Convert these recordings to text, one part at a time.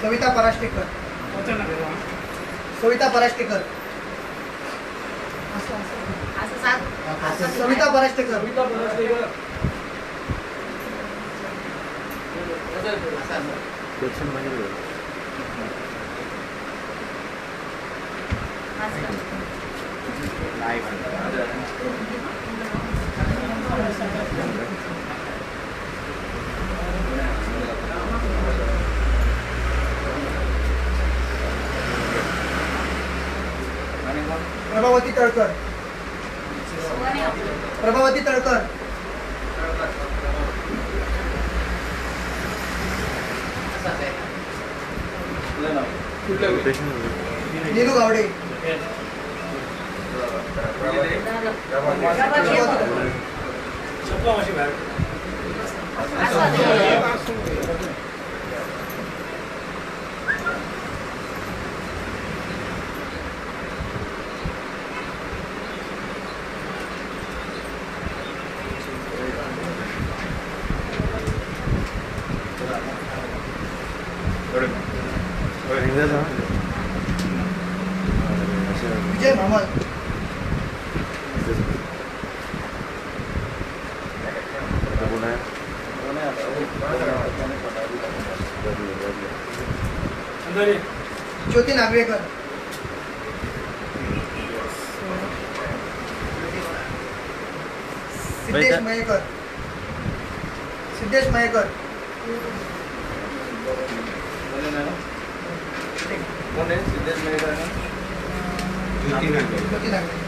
Savita Parashtekar. Savita Parashtekar. Savita Parashtekar. Prabhavati Talkar. Prabhavati Talkar. Neelu Gawade. Vijay Mhamal. Jyoti Nagvekar. Siddhesh Mayekar. Siddhesh Mayekar. कोण आहे सिद्धेश मयेकर? ज्योती नागवेकर.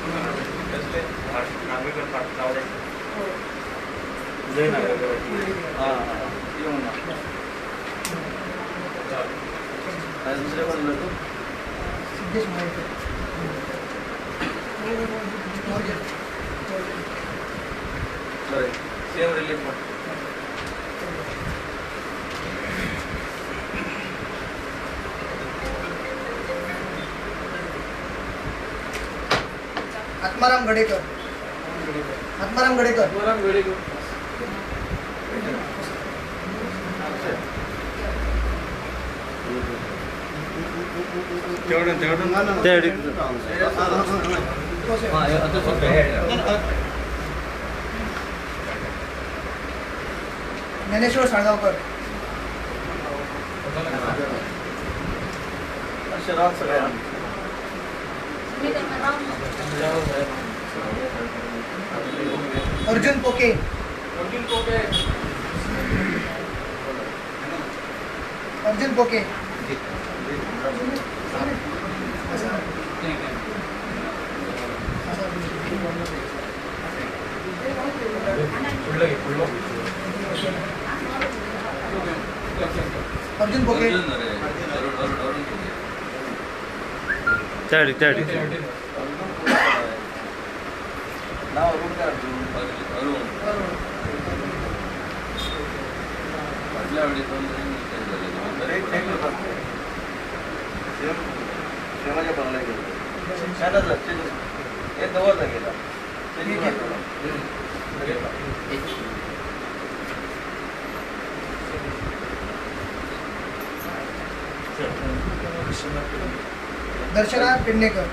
दुसरे कोण तू? Siddhesh Mayekar. Same relief. Atmaram Gadekar. Atmaram Gadekar. Dnyaneshwar Salgaonkar. Arjun Poke. Arjun Poke. Arjun Poke. Arjun Poke. नाव अरुण काय? अरुण. फाटल्या वेळी दोन सेमाच्या बंगल्या गेलो. हे दवरता गेला. दर्शना पेडणेकर.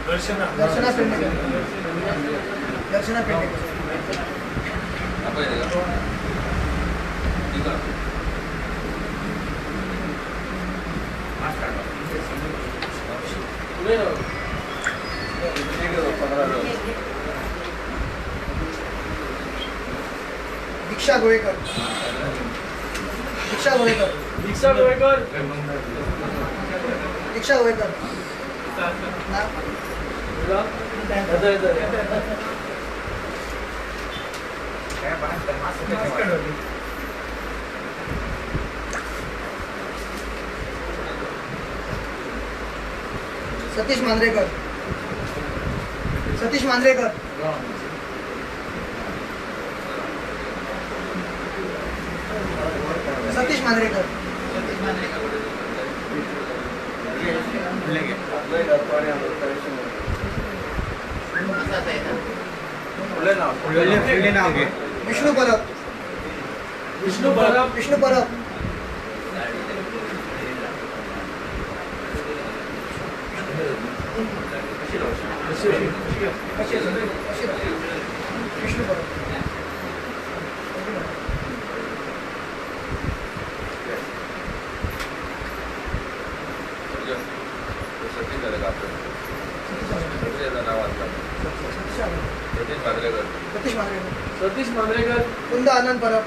दर्शना पेडणेकर. दर्शना पेडणेकर. दीक्षा गोवेकर. दीक्षा गोवेकर. दीक्षा गोवेकर. दीक्षा गोवेकर. सतीश मांजरेकर. सतीश मांजरेकर. सतीश मांजरेकर. विष्णू परब. विष्णू परब. विष्णू परब. विष्णू परब. सतीश मांजरेकर. सतीश मांजरेकर. कुंद आनंद परब.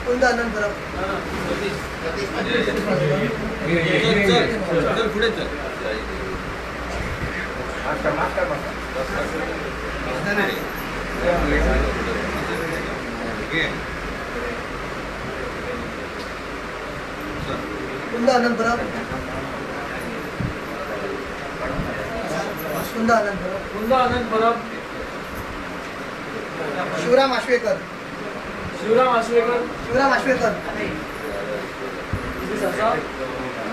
कुंद आनंद परब. पुढे चल. कुंद आनंद परब. कुंद आनंद परब. कुंद आनंद परब. शिवराम आश्वेकर. शिवराम आश्वेकर. शिवराम आश्वेकर.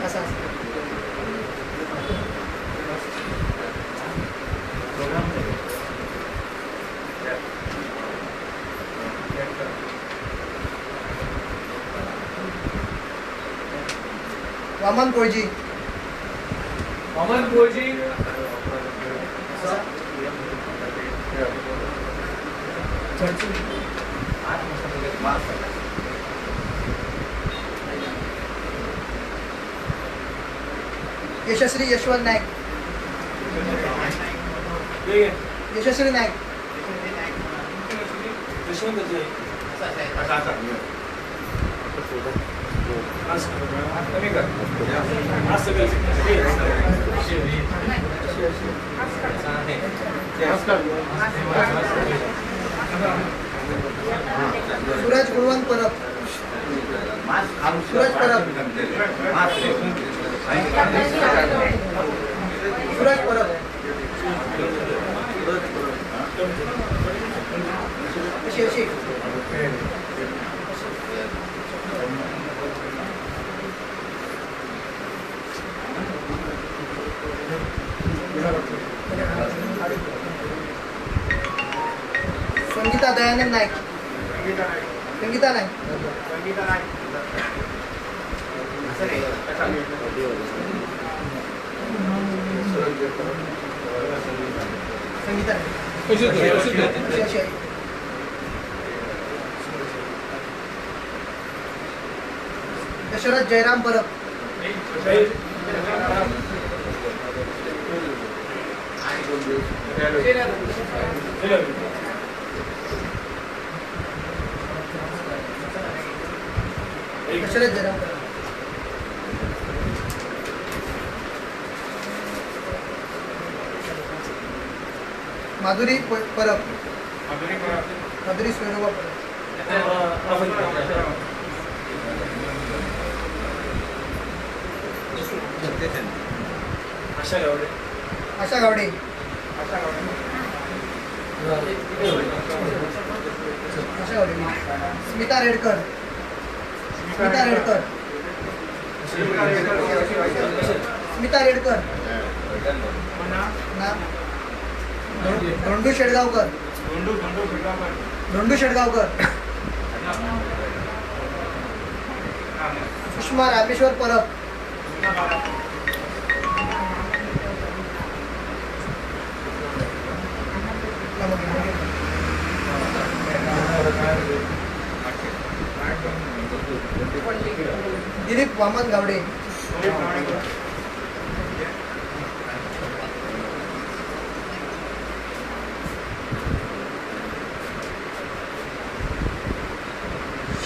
असा वामन कोळजी. वामन कोळजी. यशस्वी यशवंत नाईक. यशस्वी नाईक. सूरज गुणवंत परब. सूरज परब. सूरज परब. अशी अशी. संगीता दयानंद नाईक. संगीता नाईक. संगीता नाईक. दशरथ जयराम परब. दशरथ जयराम परब. माधुरी परब. माधुरी सोयरोबा परब. आशा गावडे. आशा गावडे. आशा गावडे. स्मिता रेडकर. स्मिता रेडकर. स्मिता रेडकर. ना धोंडू शेडगावकर. धोंडू शेडगावकर. सुषमा रामेश्वर परब. दिलीप वामन गावडे.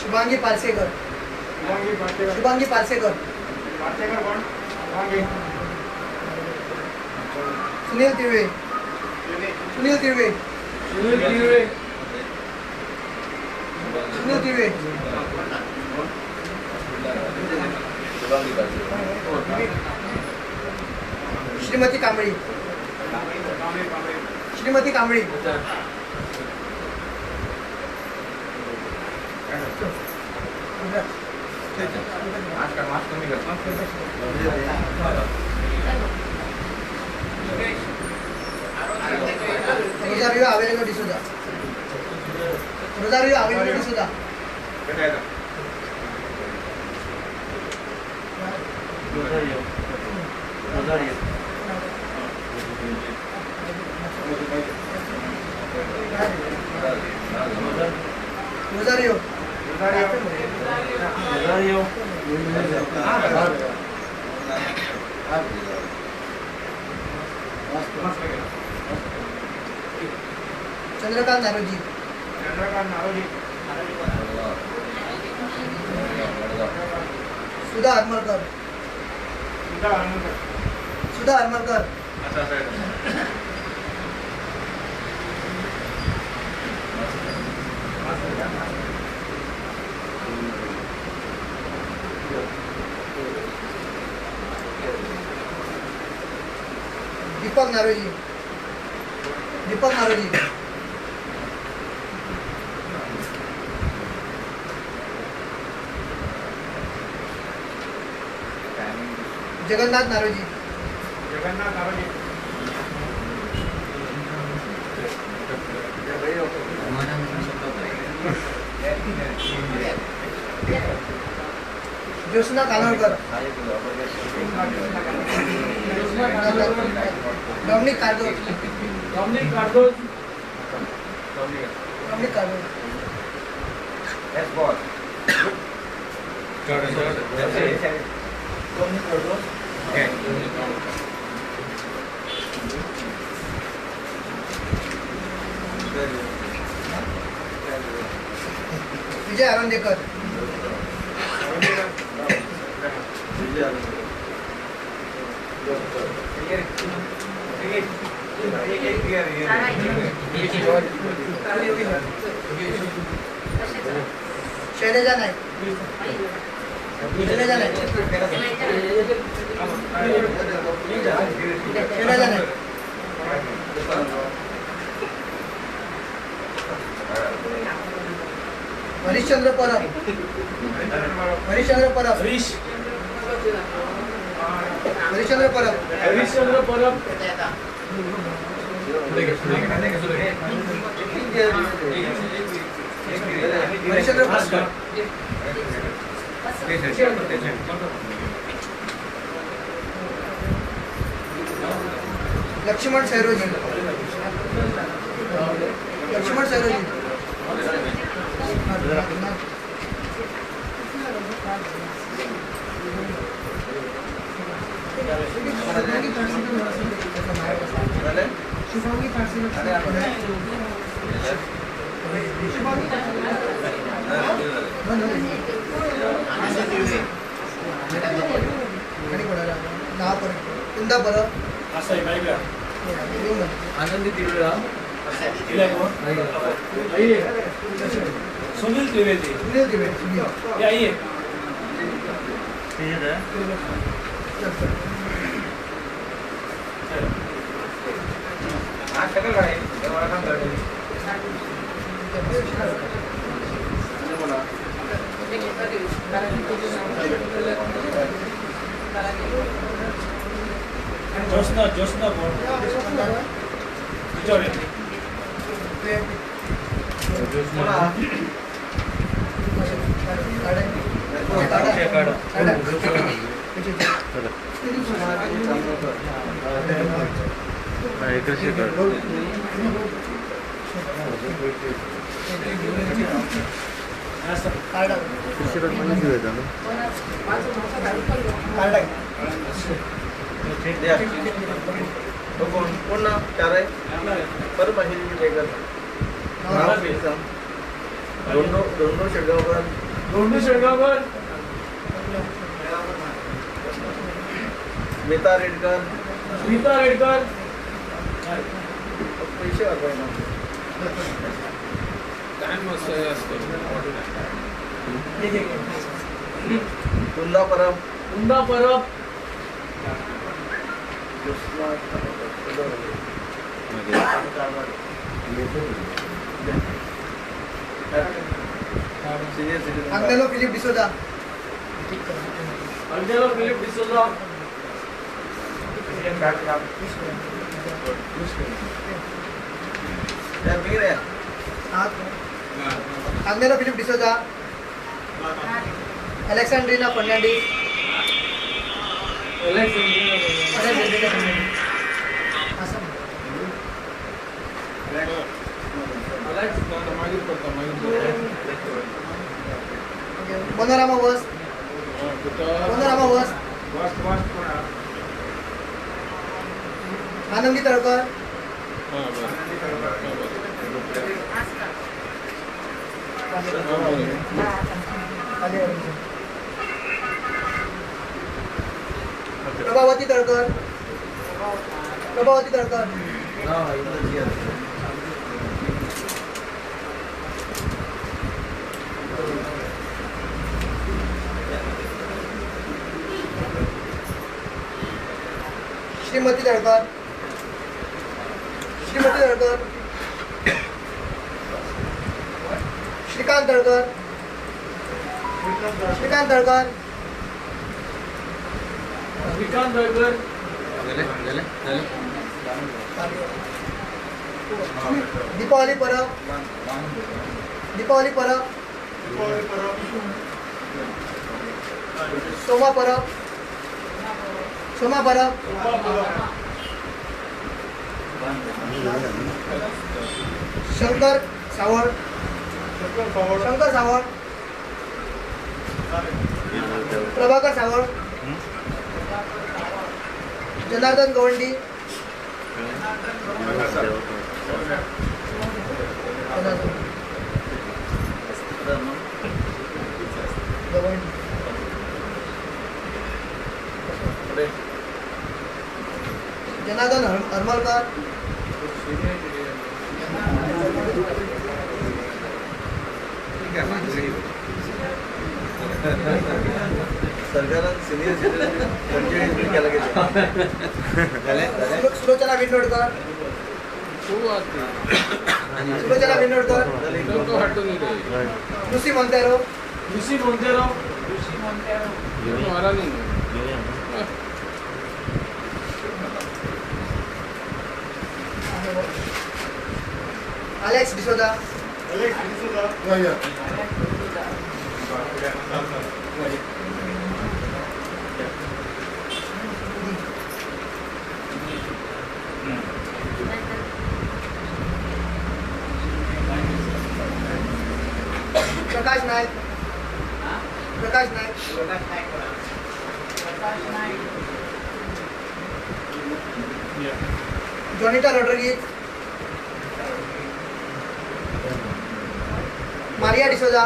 शुभांगी पारसेकर. शुभांगी पारसेकर. सुनील तिळवे. सुनील तिळवे. सुनील तिळवे. सुनील तिळवे. श्रीमती कांबळी. श्रीमती कांबळी. Rosario Avelino D'Souza. Rosario Avelino D'Souza. Rosario Rosario Rosario Rosario Chandrakant Naroji. Chandrakant Naroji. Sudha Harmalkar. Sudha Harmalkar. Sudha Harmalkar. Deepak Naroji. Deepak Naroji. Jagannath Naroji. Jagannath Naroji. Jyotsna Kalolkar. Dominic Cardozo. Dominic Cardozo. Dominic Cardozo. Yes boss. Dominic Cardozo. Okay. Vijay Arondekar. Shailaja Naik. Shailaja Naik. Shailaja Naik. Harishchandra Parab. Harishchandra Parab. Harishchandra Parab. Harishchandra Parab. Harishchandra Parab. Laxman Sairoji. Laxman Sairoji. कुंदा परब. आनंदी तिवरा. सुनील त्रिवेदी. सुनील त्रिवेदी. आइए. जोशना जोशना कौन? कोण ना चार परत दोंडो दोंडो शेटगांवकर. दोंडो शेटगांवकर. स्मिता रेडकर. स्मिता रेडकर. पैसे वापरना. कुंदा परब. कुंदा परब. Agnelo Philip D'Souza. Angelo Philip D'Souza. Agnelo Philip D'Souza, Alexandrina Fernandes, Alexandrina Fernandes. Manorama was, Manorama was, Anandi Talkar, Prabhavati Talkar, Prabhavati Talkar, Shrimati Talkar, Shrimati Talkar, Shrikant Talkar, Shrikant Talkar, Shrikant Talkar, Deepavali Parab, Deepavali Parab, Soma Parab, Soma Parab, Shankar Sawant, Shankar Sawant, Prabhakar Sawant, Janardan Gawandi, Gawandi, Janardan Harmalkar, सरकारान senior citizen 45 केला गेले. Sulochana विनोडकर, Sulochana विनोडकर, Lucy Monteiro, Lucy Monteiro, Alex D'Souza, Prakash Naik, Prakash Naik, Jonita Rodrigues, Maria D'Souza,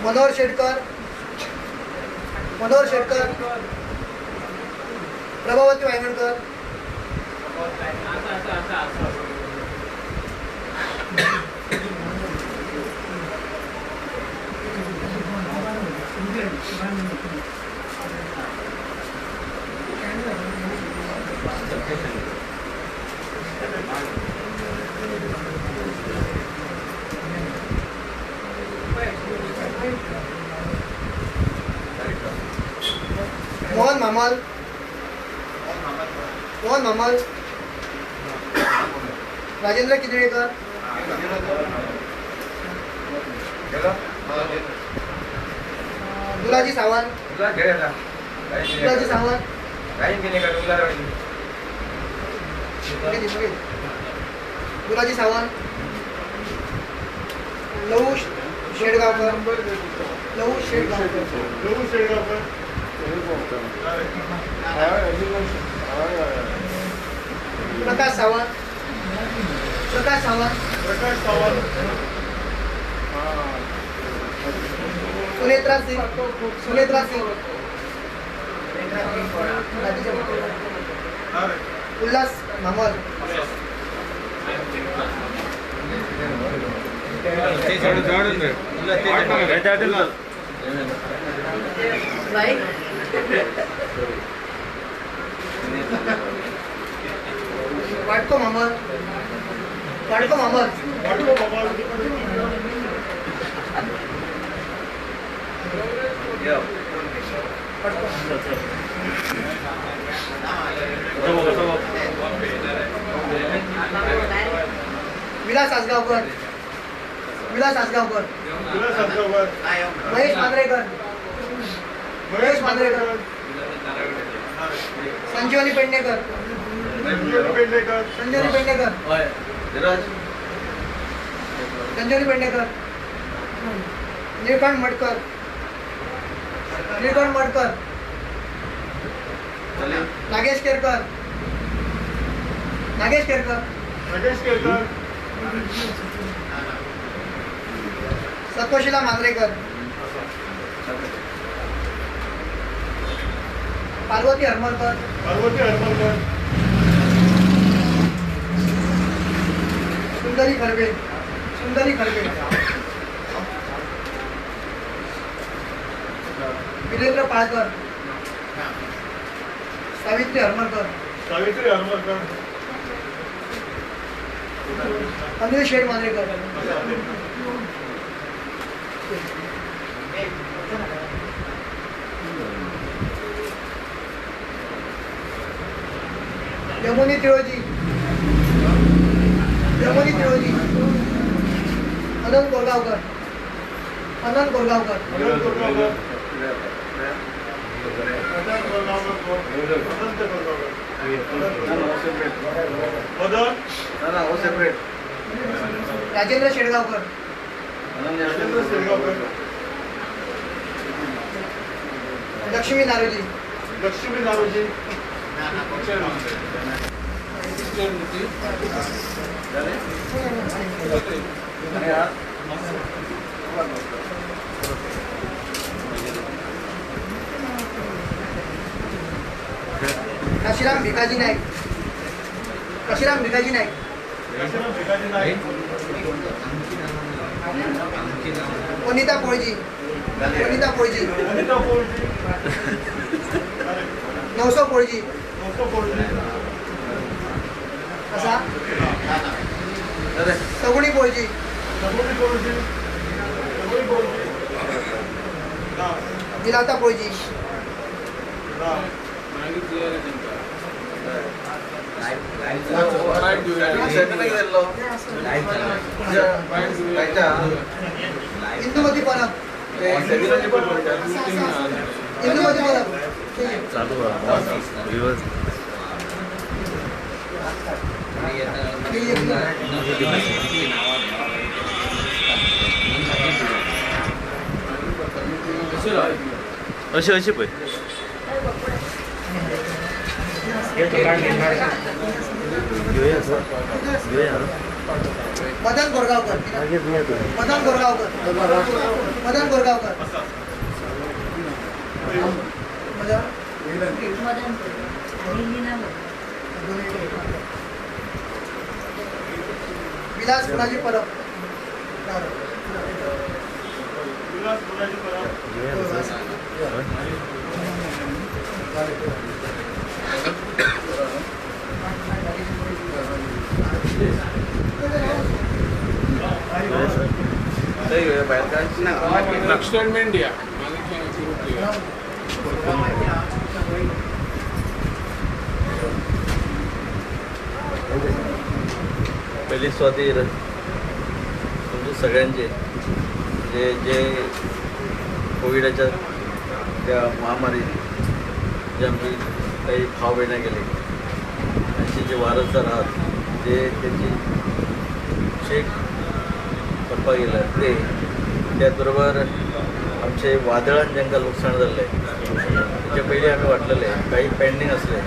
Manohar Shetkar, Manohar Shetkar, Prabhavati Vaingankar, Mohan Mhamal, Mohan Mhamal, Rajendra Kidalekar, Dulaji Sawant, Dulaji Sawant, Dulaji Sawant, Lavu Shedgaonkar, Lavu Shedgaonkar, Prakash Sawant, Prakash Sawant, Prakash Sawant, Sunetra Singh, Sunetra Singh, Ulhas Mhamal, वाटको मामल, वाटको मामल, विलास आसगावकर, विलास आसगावकर, महेश मांजरेकर, महेश मांजरेकर, संजीवनी पेडणेकर, संजीवनी पेडणेकर, संजीवनी पेडणेकर, निळकंठ मडकर, निळकंठ मडकर, नागेश केरकर, नागेश केरकर, नागेश केरकर, सत्वशिला मांजरेकर, पार्वती हरमलकर, पार्वती हरमलकर, सुंदरी खरबे, सुंदरी खरबे, वीरेंद्र पाळकर, सावित्री हरमलकर, सावित्री हरमलकर, अनिल शेठ मांजरेकर, यमुनी तिळोजी, यमुनी तिळोजी, अनंत कोरगावकर, अनंत कोरगावकर, राजेंद्र शेडगावकर, लक्ष्मी नारोजी, लक्ष्मी नारोजी, काशीराम भिकाजी नाईक, काशीराम भिकाजी नाईक, वनिता पोळजी, वनिता पोळजी, नवसो पोळजी, असा सगुणी पोळजी, विलाता पोळजी, इंदुमती परब, इंदुमती परब, चालू अशी अशी पळय मदन गोरगावकर, मदन गोरगावकर, मदन गोरगावकर, विलास गुणाजी परब, विलास गुणाजी परब, स्टेटमेंट दिया पहिली स्वाती तुमचे सगळ्यांचे जे जे कोविडाच्या त्या महामारीत जे आमची काही भाव बहिणा गेले त्यांचे जे वारसदार आहात जे त्यांची चेक करपाक गेला ते त्याचबरोबर आमचे वादळान जांकां लुकसाण जाल्लें तेचे पयलीं आमी वाटलेले काही पेंडींग आसले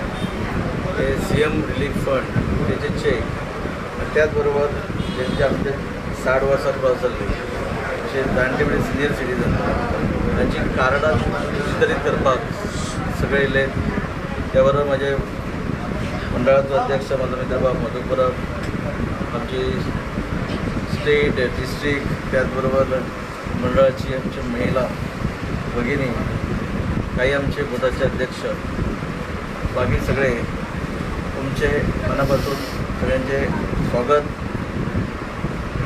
ते CM relief fund तेचे चेक आनी त्याचबरोबर जेंचे आमचे 60 वर्सां क्रॉस जाल्ले अशे जाणटे म्हणजे सिनियर सिटीजन तांची कार्डां वितरीत करपाक सगळे येयले. त्या बरोबर म्हाजे मंडळाचो अध्यक्ष म्हाजो मित्र बाब मधु परब, आमची स्टेट डिस्ट्रिक्ट, त्याचबरोबर मंडळाची आमची महिला भगिनी, काही आमचे बुथाचे अध्यक्ष, बाकी सगळे, तुमचे मनापासून सगळ्यांचे स्वागत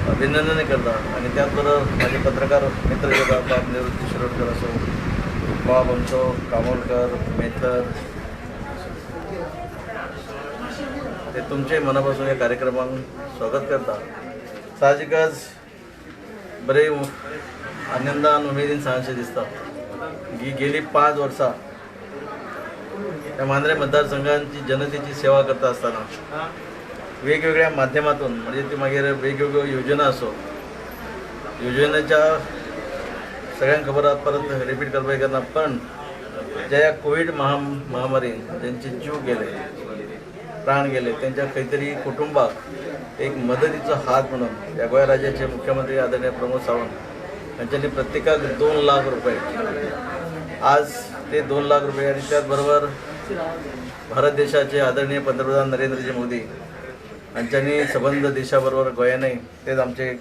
अभिनंदन करता. आणि त्याचबरोबर माझे पत्रकार मित्र जे आसा, बाब निवृत्ती शिरोडकर असो, बाब आमचो कामोलकर, मेथर, ते तुमचे मनापासून या कार्यक्रमाक स्वागत करता. साहजिकच बरे आनंदान उमेदीन सांगचें दिसता की गेली 5 वर्सां त्या मांद्रे मतदारसंघांची जनतेची सेवा करता आसतना वेगवेगळ्या माध्यमातून, म्हणजे ती मागीर वेगवेगळ्यो योजना असो, योजनेच्या सगळ्यांक खबर आहा, परत रिपीट करपाक गरज ना, पण ज्या ह्या कोवीड महामारीन ज्यांचे जीव गेले, प्राण गेले, त्यांच्या खंय तरी कुटुंबाक एक मदतीचो हात म्हणून ह्या गोंय राज्याचे मुख्यमंत्री आदरणीय प्रमोद सावंत यांच्यानी प्रत्येकाक 2 लाख रुपये, आज ते 2 लाख रुपये, आणि त्याचबरोबर भारत देशाचे आदरणीय पंतप्रधान नरेंद्रजी मोदी यांच्यानी सबंद देशाबरोबर गोंयानय तेच आमचे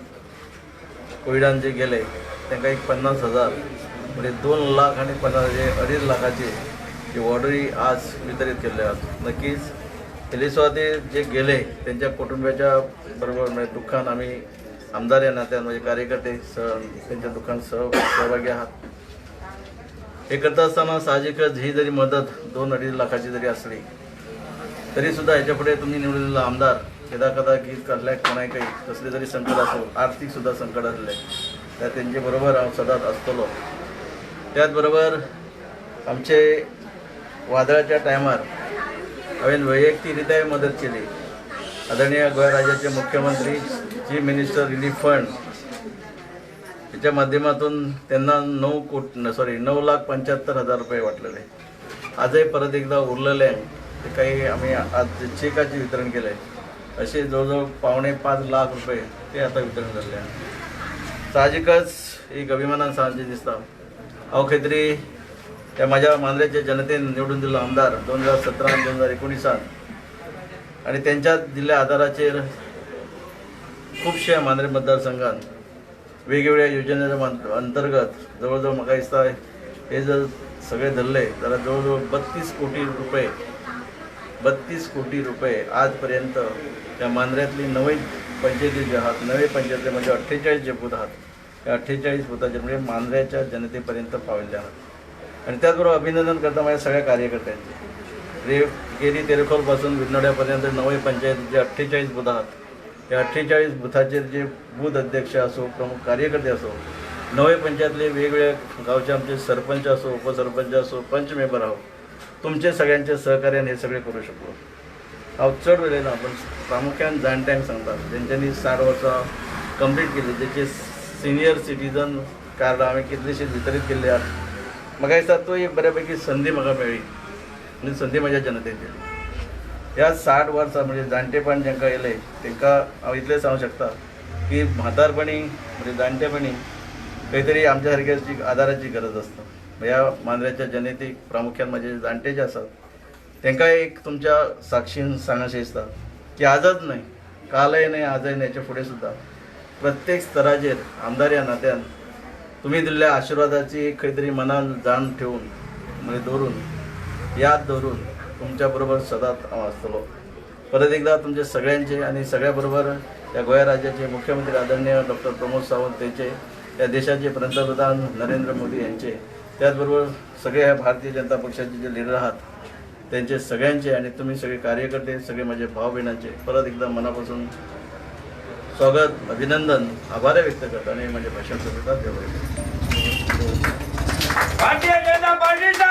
कोविडान जे गेले तांकां एक 50,000, म्हणजे 2 लाख आनी 50,000 2.5 लाखाची ही ऑर्डरी आज वितरीत केल्ले आहात. नक्कीच तेलिस्वाते जे गेले त्यांच्या कुटुंबाच्या बरोबर म्हणजे दुःखान आम्ही आमदार या नात्यान म्हणजे कार्यकर्ते त्यांच्या दुःखान सहभागी आहात. हे करता असताना साहजिकच ही जरी मदत 2-2.5 लाखाची जरी असली तरीसुद्धा ह्याच्या पुढे तुम्ही निवडलेला आमदार केदा कदा की कसल्या कोणाकय कसले जरी संकट असो, आर्थिक सुद्धा संकट असले तर त्यांचे बरोबर हांव सदांच आसतलो. त्याचबरोबर आमचे वादळाच्या टायमार हांवें वैयक्तिकरित्याय मदत केली. आदरणीय गोंय राज्याचे मुख्यमंत्री चीफ मिनिस्टर रिलीफ फंड ह्याच्या माध्यमातून त्यांना 9,75,000 रुपये वाटलेले. आजही परत एकदा उरलेले ते काही आम्ही आज चेकाचे वितरण केले, असे जवळजवळ 4.75 लाख रुपये ते आता वितरण झाले आहे. साहजिकच एक अभिमानान सांगचें दिसता, हांव खंय तरी त्या माझ्या मांद्रेच्या जनतेन निवडून दिल्लो आमदार 2017 आनी 2019 आनी तेंच्या दिल्ल्या आदाराचेर खुबशे मांद्रे मतदारसंघात वेगवेगळ्या योजनेच्या अंतर्गत जवळजवळ म्हाका दिसता हे जर सगळे धरले जाल्यार जवळजवळ 32 कोटी रुपये, 32 कोटी रुपये आजपर्यंत त्या मांद्र्यांतली 9 पंचायती जे आहात, 9 पंचायती म्हणजे 48 जे बूथ आहात, त्या 48 बुथाचेर म्हणजे मांद्र्याच्या जनतेपर्यंत पाविल्ले आहात. आणि त्याचबरोबर अभिनंदन करता माझ्या सगळ्या कार्यकर्त्यांचे. रे केरी तेरेखोलपासून विरनोड्यापर्यंत 9 पंचायतीचे 48 बूथ आहात, त्या 48 बुथाचेर जे बूथ अध्यक्ष असो, प्रमुख कार्यकर्ते असो, 9 पंचायतले वेगवेगळ्या गावचे आमचे सरपंच असो, उपसरपंच असो, पंच मेंबर आहो, तुमचे सगळ्यांचे सहकार्यान हे सगळे करू शकलो. हांव चड उलयना, पण प्रामुख्यान जाणट्यांक सांगता जेंच्यांनी 60 वर्सां कंप्लीट केली, जेचे सिनियर सिटीजन कार्ड हांवें कितलेशीच वितरीत केल्ले आहात. म्हाका दिसता तो एक बऱ्यापैकी संदी म्हाका मेळ्ळी आनी संदी म्हज्या जनतेन दिली. ह्या 60 वर्सां म्हणजे जाणटेपण जांकां येयलें तांकां हांव इतलें सांगूंक शकता की म्हातारपणी म्हणजे जाणटेपणी खंय तरी आमच्या सारक्याची आदाराची गरज आसता. ह्या मांद्र्याच्या जनतेक प्रामुख्यान म्हजे जाणटे जे आसात तांकां एक तुमच्या साक्षीन सांगशें दिसता की आजच न्हय, कालय न्हय, आजय न्हय, हेच्या फुडें सुद्दां प्रत्येक स्तराचेर आमदार ह्या नात्यान तुमी दिल्ल्या आशिर्वादाची खंय तरी मनान जाण ठेवून म्हणजे दवरून, याद दवरून तुमच्या बरोबर सदांच हांव आसतलो. परत एकदा तुमचे सगळ्यांचे आनी सगळ्या बरोबर ह्या गोंय राज्याचे मुख्यमंत्री आदरणीय डॉक्टर प्रमोद सावंत त्यांचे, त्या देशाचे पंतप्रधान नरेंद्र मोदी यांचे, त्याचबरोबर सगळे ह्या भारतीय जनता पक्षाचे जे लिडर आहात त्यांचे सगळ्यांचे आणि तुम्ही सगळे कार्यकर्ते, सगळे माझे भाव बहिणांचे परत एकदा मनापासून स्वागत, अभिनंदन, आभार व्यक्त करतो आणि माझे भाषण संपवतात. भारतीय जनता पार्टीचा